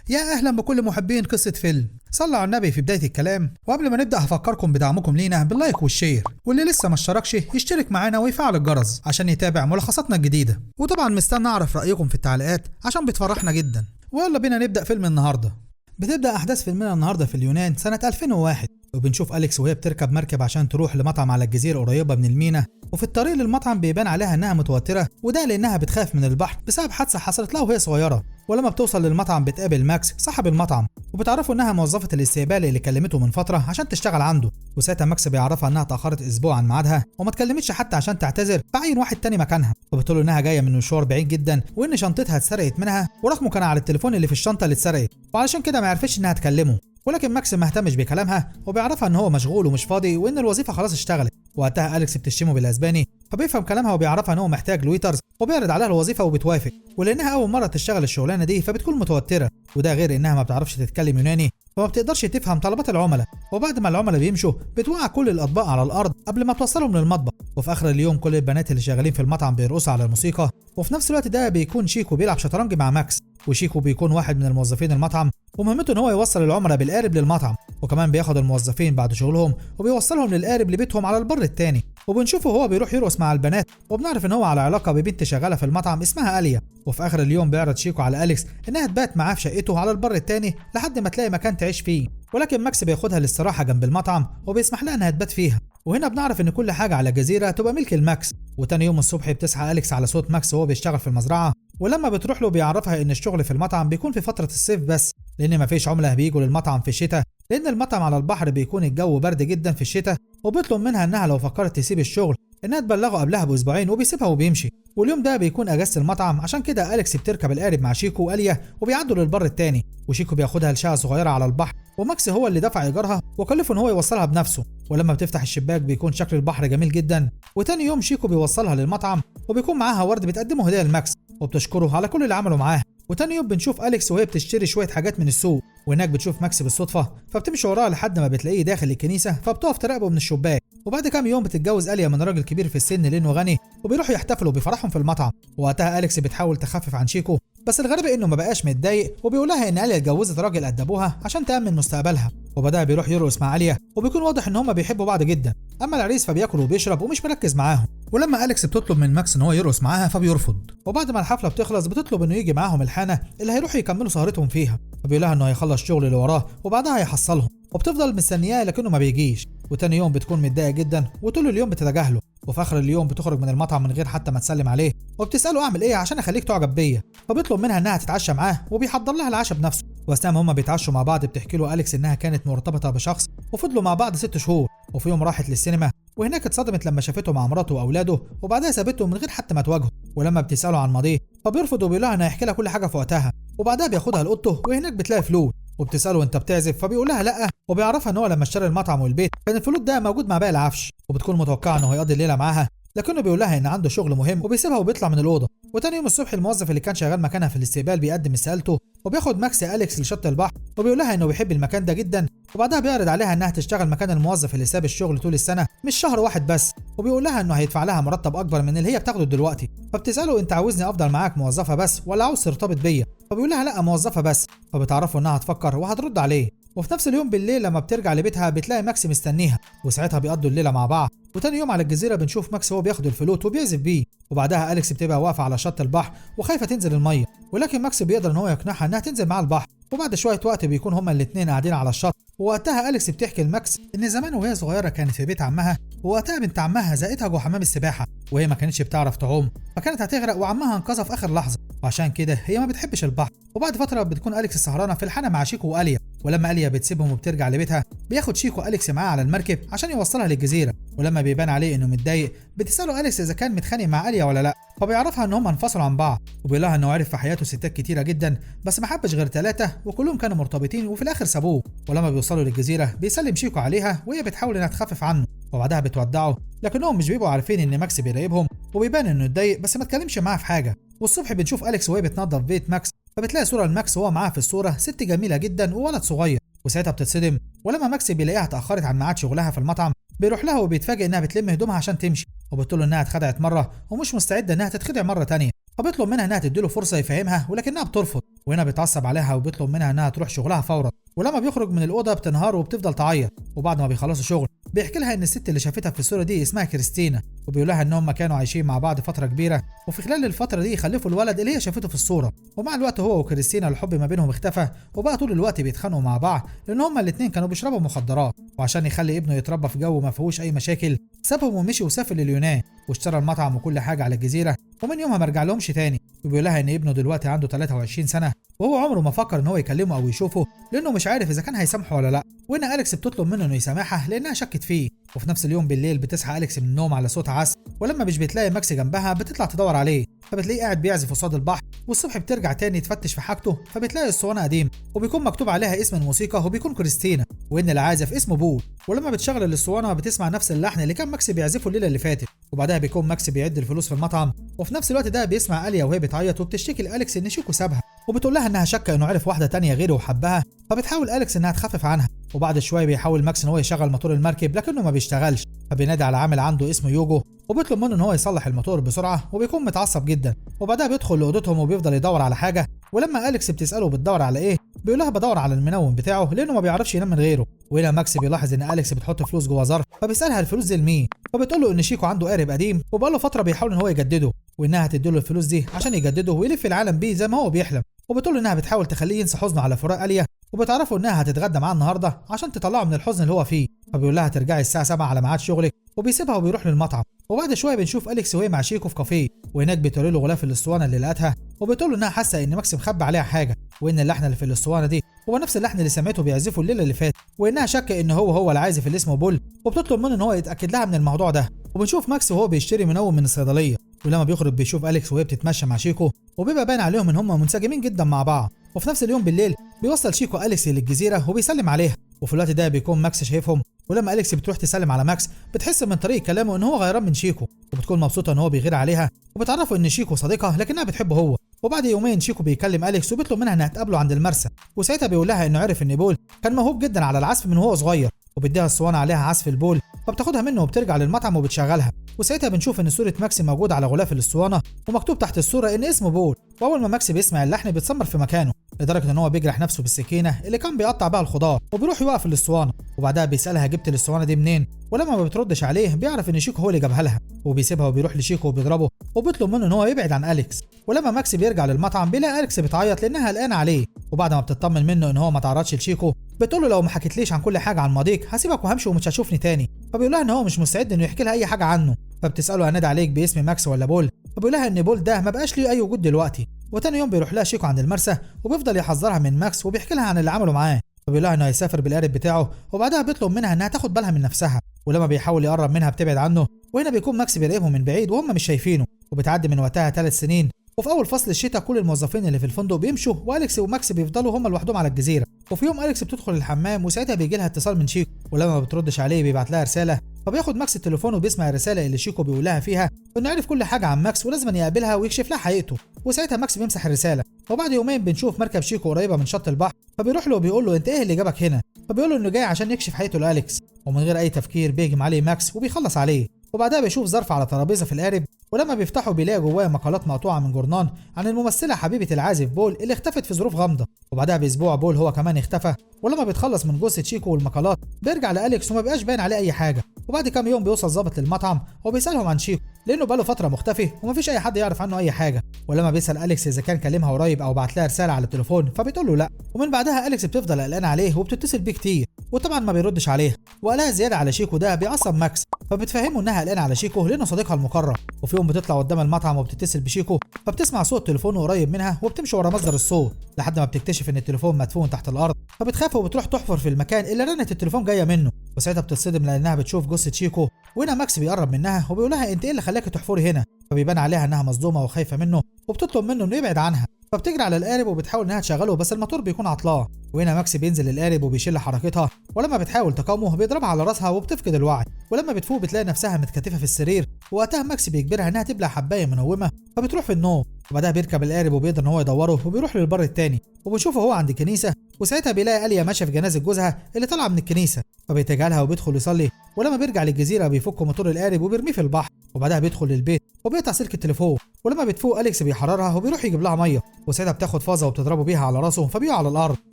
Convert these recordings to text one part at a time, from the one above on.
يا اهلا بكل محبين قصة فيلم. صلوا على النبي في بداية الكلام، وقبل ما نبدا هفكركم بدعمكم لينا بال like وال share، واللي لسه ما اشتركش يشترك معانا ويفعل الجرس عشان يتابع ملخصاتنا الجديدة. وطبعا مستني اعرف رايكم في التعليقات عشان بتفرحنا جدا. ويلا بينا نبدا فيلم النهارده. بتبدا احداث فيلمنا النهارده في اليونان سنة 2001، وبنشوف أليكس وهي بتركب مركب عشان تروح لمطعم على الجزيرة قريبة من المينا. وفي الطريق للمطعم بيبان عليها انها متوترة، وده لانها بتخاف من البحر بسبب حادثة حصلت لها وهي صغيرة. ولما بتوصل للمطعم بتقابل ماكس صاحب المطعم، وبتعرفه انها موظفة الاستقبال اللي كلمته من فترة عشان تشتغل عنده. وساعتها ماكس بيعرفها انها اتأخرت اسبوع عن ميعادها وما اتكلمتش حتى عشان تعتذر، فعين واحد تاني مكانها. وبتقول له انها جاية من مشوار بعيد جدا، وان شنطتها اتسرقت منها، ورقمه كان على التليفون اللي في الشنطة اللي اتسرقت، وعلشان كده ما عرفتش انها تكلمه. ولكن ماكس ما اهتمش بكلامها، وبيعرفها ان هو مشغول ومش فاضي، وان الوظيفة خلاص اشتغلت. وقتها اليكس بتشتمه بالاسباني، فبيفهم كلامها وبيعرفها ان هو محتاج ل waiters، وبيعرض عليها الوظيفة وبتوافق. ولانها اول مرة تشتغل الشغلانة دي فبتكون متوترة، وده غير انها ما بتعرفش تتكلم يوناني، فما بتقدرش تفهم طلبات العملاء. وبعد ما العملاء بيمشوا بتوقع كل الاطباق على الارض قبل ما توصلهم للمطبخ. وفي اخر اليوم كل البنات اللي شغالين في المطعم بيرقصوا على الموسيقى. وفي نفس الوقت ده بيكون شيكو بيلعب شطرنج مع ماكس، وشيكو بيكون واحد من الموظفين المطعم، ومهمته ان هو يوصل العملاء بالقارب للمطعم، وكمان بياخد الموظفين بعد شغلهم وبيوصلهم للقارب لبيتهم على البر التاني. وبنشوفه هو بيروح يرقص مع البنات، وبنعرف ان هو على علاقة ببنت شغالة في المطعم اسمها اليا. وفي اخر اليوم بيعرض شيكو على اليكس انها تبات معاه في شقته على البر التاني لحد ما تلاقي مكان تعيش فيه، ولكن ماكس بياخدها للاستراحه جنب المطعم وبيسمح لها انها تبات فيها. وهنا بنعرف ان كل حاجة على الجزيرة تبقى ملك الماكس. وتاني يوم الصبح بتصحى اليكس على صوت ماكس وهو بيشتغل في المزرعة، ولما بتروح له بيعرفها ان الشغل في المطعم بيكون في فترة الصيف بس، لان مفيش عملاء بيجوا للمطعم في الشتاء، لان المطعم على البحر بيكون الجو برد جدا في الشتاء. وبيطلب منها انها لو فكرت تسيب الشغل انها تبلغه قبلها باسبوعين، وبيسيبها وبيمشي. واليوم ده بيكون اجازه المطعم، عشان كده اليكس بتركب القارب مع شيكو واليا وبيعدوا للبر التاني. وشيكو بياخدها لشقه صغيرة على البحر، وماكس هو اللي دفع ايجارها وكلفه ان هو يوصلها بنفسه. ولما بتفتح الشباك بيكون شكل البحر جميل جدا. وتاني يوم شيكو بيوصلها للمطعم، وبيكون معاها ورد بتقدمه هديه لماكس، وبتشكره على كل اللي عمله معاها. وتاني يوم بنشوف اليكس وهي بتشتري شوية حاجات من السوق، وهناك بتشوف ماكس بالصدفة، فبتمشي وراها لحد ما بتلاقيه داخل الكنيسة، فبتقف تراقبه من الشباك. وبعد كام يوم بتتجوز اليا من راجل كبير في السن لانه غني، وبيروحوا يحتفلوا بفرحهم في المطعم. وقتها اليكس بتحاول تخفف عن شيكو، بس الغريب انه ما بقاش متضايق، وبيقول لها ان اليا اتجوزت راجل قد ابوها عشان تامن مستقبلها. وبدأ بيروح يرقص مع اليا، وبيكون واضح ان هما بيحبوا بعض جدا. اما العريس فبياكل وبيشرب ومش مركز معاهم. ولما اليكس بتطلب من ماكس ان هو يرقص معاها فبيرفض. وبعد ما الحفلة بتخلص بتطلب انه يجي معاهم الحانه اللي هيروحوا يكملوا سهرتهم فيها، فبيقول لها انه هيخلص شغل اللي وراه وبعدها هيحصلهم. وبتفضل مستنياه لكنه ما بيجيش. وتاني يوم بتكون متضايقة جدا، وطول اليوم بتتجاهله. وفي اخر اليوم بتخرج من المطعم من غير حتى ما تسلم عليه، وبتساله اعمل ايه عشان اخليك تعجب بيا، فبيطلب منها انها تتعشى معاه، وبيحضر لها العشاء بنفسه. واثناء ما هما بيتعشوا مع بعض بتحكي له اليكس انها كانت مرتبطة بشخص وفضلوا مع بعض 6 شهور. وفي يوم راحت للسينما، وهناك اتصدمت لما شافته مع مراته واولاده، وبعدها سابته من غير حتى ما تواجهه. ولما بتساله عن ماضيه فبيرفض وبيقول لها انه هيحكي لها كل حاجة في وقتها. وبعدها بياخدها لاوضته، وهناك بتلاقي فلوس، وبتساله انت بتعزف، فبيقول لها لا. وبيعرفها ان هو لما اشترى المطعم والبيت كان الفلوت ده موجود مع باقي العفش، وبتكون متوقعه انه هيقضي الليلة معاها، لكنه بيقول لها ان عنده شغل مهم، وبيسيبها وبيطلع من الاوضة. وتاني يوم الصبح الموظف اللي كان شغال مكانها في الاستقبال بيقدم استقالته، وبياخد ماكس اليكس لشط البحر، وبيقول لها انه بيحب المكان ده جدا. وبعدها بيعرض عليها انها تشتغل مكان الموظف اللي ساب الشغل طول السنة مش شهر واحد بس، وبيقول لها انه هيدفع لها مرتب اكبر من اللي هي بتاخده دلوقتي. فبتساله انت عاوزني افضل معاك موظفة بس ولا عاوز ترتبط بيا، فبيقول لها لا موظفة بس. فبتعرفه انها هتفكر وهترد عليه. وفي نفس اليوم بالليل لما بترجع لبيتها بتلاقي ماكس مستنيها، وساعتها بيقضوا الليلة مع بعض. وتاني يوم على الجزيرة بنشوف ماكس هو بياخد الفلوت وبيعزف بيه. وبعدها اليكس بتبقى واقفة على شط البحر وخايفة تنزل المية، ولكن ماكس بيقدر ان هو يقنعها انها تنزل معاه البحر. وبعد شوية وقت بيكون هما الاثنين قاعدين على الشط، ووقتها اليكس بتحكي لماكس ان زمان وهي صغيرة كانت في بيت عمها، ووقتها بنت عمها زقتها جوه حمام السباحة، وهي ما كانتش بتعرف تعوم، فكانت هتغرق وعمها انقذها في اخر لحظة، وعشان كده هي ما بتحبش البحر. وبعد فترة بتكون اليكس سهرانة في الحانه مع شيكو واليا، ولما اليا بتسيبهم وبترجع لبيتها بياخد شيكو اليكس معاه على المركب عشان يوصلها للجزيرة. ولما بيبان عليه انه متضايق بتساله اليكس اذا كان متخانق مع اليا ولا لا، فبيعرفها ان هم انفصلوا عن بعض، وبيقول لها انه عرف في حياته ستات كتيرة جدا بس ما حبش غير 3، وكلهم كانوا مرتبطين وفي الاخر سابوه. ولما بيوصلوا للجزيرة بيسلم شيكو عليها وهي بتحاول انها تخفف عنه، وبعدها بتودعه، لكنهم مش بيبقوا عارفين ان ماكس بيراقبهم، وبيبان انه اتضايق بس ما اتكلمش معاه في حاجة. والصبح بنشوف اليكس وهي بتنظف بيت ماكس، فبتلاقي صوره لماكس وهو معاها في الصورة ست جميلة جدا وولد صغير، وساعتها بتتصدم. ولما ماكس بيلاقيها اتاخرت عن ميعاد شغلها في المطعم بيروح لها وبيتفاجئ انها بتلم هدومها عشان تمشي، وبتقول له انها اتخدعت مرة ومش مستعدة انها تتخدع مرة تانية، فبيطلب منها انها تديله فرصة يفهمها ولكنها بترفض. وهنا بيتعصب عليها وبيطلب منها انها تروح شغلها فورا. ولما بيخرج من الاوضة بتنهار وبتفضل تعيط. وبعد ما بيخلصوا شغل بيحكي لها ان الست اللي شافتها في الصورة دي اسمها كريستينا، وبيقول لها ان هم كانوا عايشين مع بعض فترة كبيرة، وفي خلال الفترة دي خلفوا الولد اللي هي شافته في الصورة. ومع الوقت هو وكريستينا الحب ما بينهم اختفى، وبقى طول الوقت بيتخانقوا مع بعض لان هما الاثنين كانوا بيشربوا مخدرات. وعشان يخلي ابنه يتربى في جو ما فيهوش اي مشاكل سابهم ومشي وسافر لليونان واشترى المطعم وكل حاجة على الجزيرة، ومن يومها ما رجع لهمش تاني. وبيقول لها ان ابنه دلوقتي عنده 23 سنة وهو عمره ما فكر ان هو يكلمه او يشوفه لانه مش عارف اذا كان هيسامحه ولا لا. وان اليكس بتطلب منه انه يسامحها لانها شكت فيه. وفي نفس اليوم بالليل بتصحى اليكس من النوم على صوت عزف، ولما مش بتلاقي ماكس جنبها بتطلع تدور عليه، فبتلاقيه قاعد بيعزف قصاد البحر. والصبح بترجع تاني تفتش في حاجته، فبتلاقي الاسطوانة قديمة وبيكون مكتوب عليها اسم الموسيقى وبيكون كريستينا، وان العازف اسمه بول. ولما بتشغل الاسطوانة بتسمع نفس اللحن اللي كان ماكس بيعزفه الليلة اللي فاتت. وبعدها بيكون ماكس بيعد الفلوس في المطعم، وفي نفس الوقت ده بيسمع اليا وهي بتعيط وبتشتكي لاليكس ان شيكو سابها، وبتقول لها انها شاكه انه عرف واحدة تانية غيره وحبها، فبتحاول اليكس انها تخفف عنها. وبعد شوية بيحاول ماكس ان هو يشغل موتور المركب لكنه ما بيشتغلش، فبينادي على عامل عنده اسمه يوجو وبيطلب منه ان هو يصلح الموتور بسرعة، وبيكون متعصب جدا. وبعدها بيدخل لاوضتهم وبيفضل يدور على حاجة، ولما اليكس بتساله بتدور على ايه بيقول لها بدور على المنوم بتاعه لانه ما بيعرفش ينام من غيره. وهنا ماكس بيلاحظ ان اليكس بتحط فلوس جوه ظرف، فبيسالها الفلوس دي لمين، فبتقول له ان شيكو عنده قارب قديم وبقاله فترة بيحاول ان هو يجدده، وانها هتديله الفلوس دي عشان يجدده ويلف العالم بيه زي ما هو بيحلم. وبتقول انها بتحاول تخليه ينسى حزنه على فراق اليا، وبتعرفه انها هتتغدى معاه النهارده عشان تطلعه من الحزن اللي هو فيه، فبيقول لها ترجعي الساعة 7 على ميعاد شغلك، وبيسيبها وبيروح للمطعم. وبعد شوية بنشوف اليكس وهي مع شيكو في كافيه، وهناك بتوري له غلاف الاسطوانة اللي لقتها، وبتقول له انها حاسه ان ماكس مخبي عليها حاجة، وان اللحن اللي في الاسطوانة دي هو نفس اللحن اللي سمعته بيعزفه الليلة اللي فاتت، وانها شاكه ان هو العازف اللي اسمه بول، وبتطلب منه ان هو يتاكد لها من الموضوع ده. وبنشوف ماكس وهو بيشتري منوم من الصيدلية، ولما بيخرج بيشوف اليكس وهي بتتمشى مع شيكو، وبيبقى باين عليهم ان هم منسجمين جدا مع بعض. وفي نفس اليوم بالليل بيوصل شيكو اليكس للجزيرة وبيسلم عليها، وفي الوقت ده بيكون ماكس شايفهم. ولما اليكس بتروح تسلم على ماكس بتحس من طريقه كلامه ان هو غيران من شيكو، وبتكون مبسوطة ان هو بيغير عليها، وبتعرفه ان شيكو صديقها لكنها بتحبه هو. وبعد يومين شيكو بيكلم اليكس وبيطلب منها انها تقابله عند المرسى، وساعتها بيقول لها انه عرف ان بول كان موهوب جدا على العزف من وهو صغير، وبيديها الصوانه عليها عزف البول، فبتاخدها منه وبترجع للمطعم وبتشغلها. وساعتها بنشوف ان صوره ماكس موجودة على غلاف الاسطوانة، ومكتوب تحت الصورة ان اسمه بول. واول ما ماكس بيسمع اللحن بيتسمر في مكانه لدرجة ان هو بيجرح نفسه بالسكينة اللي كان بيقطع بيها الخضار، وبيروح يوقف الاسطوانة. وبعدها بيسالها جبت الاسطوانة دي منين، ولما ما بتردش عليه بيعرف ان شيكو هو اللي جابها لها، وبيسيبها وبيروح لشيكو وبيضربه وبيطلب منه ان هو يبعد عن اليكس. ولما ماكس بيرجع للمطعم بيلاقي اليكس بتعيط لانها قلقانة عليه، وبعد ما بتطمن منه ان هو ما تعرضش لشيكو بتقول له لو ما حكيتليش عن كل حاجة عن ماضيك هسيبك وهمشي ومش هتشوفني تاني، فبيقول لها ان هو مش مستعد انه يحكي لها اي حاجة عنه. فبتساله انادي عليك باسم ماكس ولا بول، فبيقول لها ان بول ده ما بقاش ليه اي وجود دلوقتي. وتاني يوم بيروح لها شيكو عند المرسى وبيفضل يحذرها من ماكس وبيحكي لها عن اللي عمله معاه، فبيقول لها انه هيسافر بالقارب بتاعه، وبعدها بيطلب منها انها تاخد بالها من نفسها، ولما بيحاول يقرب منها بتبعد عنه. وهنا بيكون ماكس بيراقبهم من بعيد وهم مش شايفينه. وبتعدي من وقتها 3 سنين، وفي اول فصل الشتاء كل الموظفين اللي في الفندق بيمشوا، واليكس وماكس بيفضلوا هم لوحدهم على الجزيرة. وفي يوم اليكس بتدخل الحمام وساعتها بيجي لها اتصال من شيكو، ولما ما بتردش عليه بيبعت لها رسالة، فبياخد ماكس التليفون وبيسمع الرسالة اللي شيكو بيقول لها فيها انه عرف كل حاجة عن ماكس ولازم يقابلها ويكشف لها حقيقته. وساعتها ماكس بيمسح الرسالة. وبعد يومين بنشوف مركب شيكو قريبه من شط البحر، فبيروح له وبيقول له انت ايه اللي جابك هنا، فبيقول له انه جاي عشان يكشف حقيقته لاليكس. ومن غير اي تفكير بيهجم عليه ماكس وبيخلص عليه. وبعدها بيشوف ظرف على ترابيزة في القارب، ولما بيفتحه بيلاقي جواه مقالات مقطوعة من جورنان عن الممثلة حبيبه العازف بول اللي اختفت في ظروف غامضة. وبعدها باسبوع بول هو كمان اختفى، ولما بيتخلص من جثة شيكو والمقالات بيرجع لاليكس وما بقاش باين عليه اي حاجة. وبعد كام يوم بيوصل ظابط للمطعم وبيسالهم عن شيكو لانه بقاله فترة مختفي ومفيش اي حد يعرف عنه اي حاجة. ولما بيسال اليكس اذا كان كلمها قريب او بعت لها رسالة على التليفون فبتقول له لا. ومن بعدها اليكس بتفضل قلقانة عليه وبتتصل بيه كتير، وطبعا ما بيردش عليها. وقالها زيادة على شيكو ده بيعصب ماكس، فبتفهمه انها قلقانة على شيكو لانه صديقها المقرب. وفي يوم بتطلع قدام المطعم وبتتصل بشيكو، فبتسمع صوت تليفونه قريب منها وبتمشي ورا مصدر الصوت لحد ما بتكتشف ان التليفون مدفون تحت الارض، فبتخاف وبتروح تحفر في المكان اللي رنت التليفون جاية منه. وساعتها بتتصدم لانها بتشوف جثة شيكو. وهنا ماكس بيقرب منها وبيقول لها انت ايه اللي خلاكي تحفري هنا، فبيبان عليها انها مصدومة وخايفة منه وبتطلب منه انه يبعد عنها. فبتجري على القارب وبتحاول انها تشغله بس الموتور بيكون عطلان. وهنا ماكس بينزل القارب وبيشيل حركتها، ولما بتحاول تقاومه بيضربها على راسها وبتفقد الوعي. ولما بتفوق بتلاقي نفسها متكتفه في السرير، وقتها ماكس بيجبرها انها تبلع حبايه منومه فبتروح في النوم. وبعدها بيركب القارب وبيقدر ان هو يدوره وبيروح للبر التاني، وبنشوفه هو عند الكنيسة. وساعتها بيلاقي اليا ماشية في جنازه جوزها اللي طالعه من الكنيسة، فبيتجاهلها وبيدخل يصلي. ولما بيرجع للجزيرة بيفك موتور القارب وبيرميه في البحر، وبعدها بيدخل للبيت وبيقطع سلك التليفون. ولما بتفوق اليكس بيحررها وبيروح يجيب لها مية، وساعتها بتاخد فازة وبتضربه بيها على راسه فبيقع على الارض.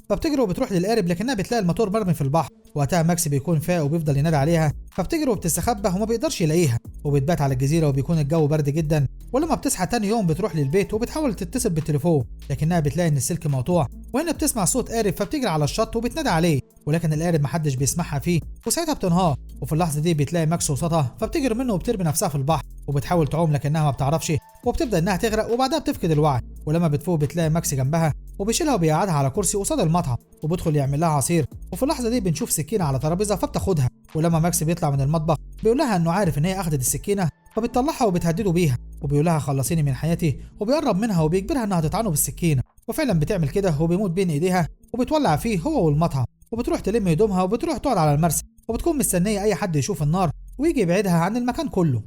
فبتجري وبتروح للقارب لكنها بتلاقي الموتور مرمي في البحر. وقتها ماكس بيكون فاق وبيفضل ينادي عليها، فبتجري وبتستخبى وما بيقدرش يلاقيها، وبتبات على الجزيرة وبيكون الجو برد جدا. ولما بتصحى تاني يوم بتروح للبيت وبتحاول تتصل بالتليفون، لكنها بتلاقي ان السلك مقطوع، وهنا بتسمع صوت قارب فبتجري على الشط وبتنادي عليه، ولكن القارب محدش بيسمعها فيه، وساعتها بتنهار. وفي اللحظة دي بتلاقي ماكس وسطها، فبتجري منه وبترمي نفسها في البحر وبتحاول تعوم لكنها ما بتعرفش، وبتبدا انها تغرق وبعدها بتفقد الوعي. ولما بتفوق بتلاقي ماكس جنبها وبيشيلها وبيقعدها على كرسي قصاد المطعم، وبيدخل يعمل لها عصير. وفي اللحظة دي بنشوف سكينة على ترابيزة فبتاخدها. ولما ماكس بيطلع من المطبخ بيقول لها انه عارف ان هي اخدت السكينة، فبتطلعها وبتهدده بيها وبيقول لها خلصيني من حياتي، وبيقرب منها وبيجبرها انها تطعنه بالسكينة، وفعلا بتعمل كده وبيموت بين ايديها وبتولع فيه هو والمطعم. وبتروح تلم هدومها وبتروح تقعد على المرسى، وبتكون مستنيه اي حد يشوف النار ويجي يبعدها عن المكان كله.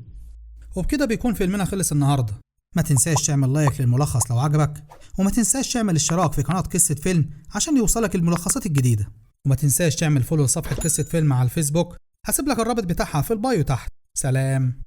وبكده بيكون فيلمنا خلص النهارده. ما تنساش تعمل like للملخص لو عجبك، وما تنساش تعمل اشتراك في قناة قصة فيلم عشان يوصلك الملخصات الجديدة، وما تنساش تعمل follow لصفحة قصة فيلم على الفيسبوك، هسيب لك الرابط بتاعها في ال bio تحت. سلام.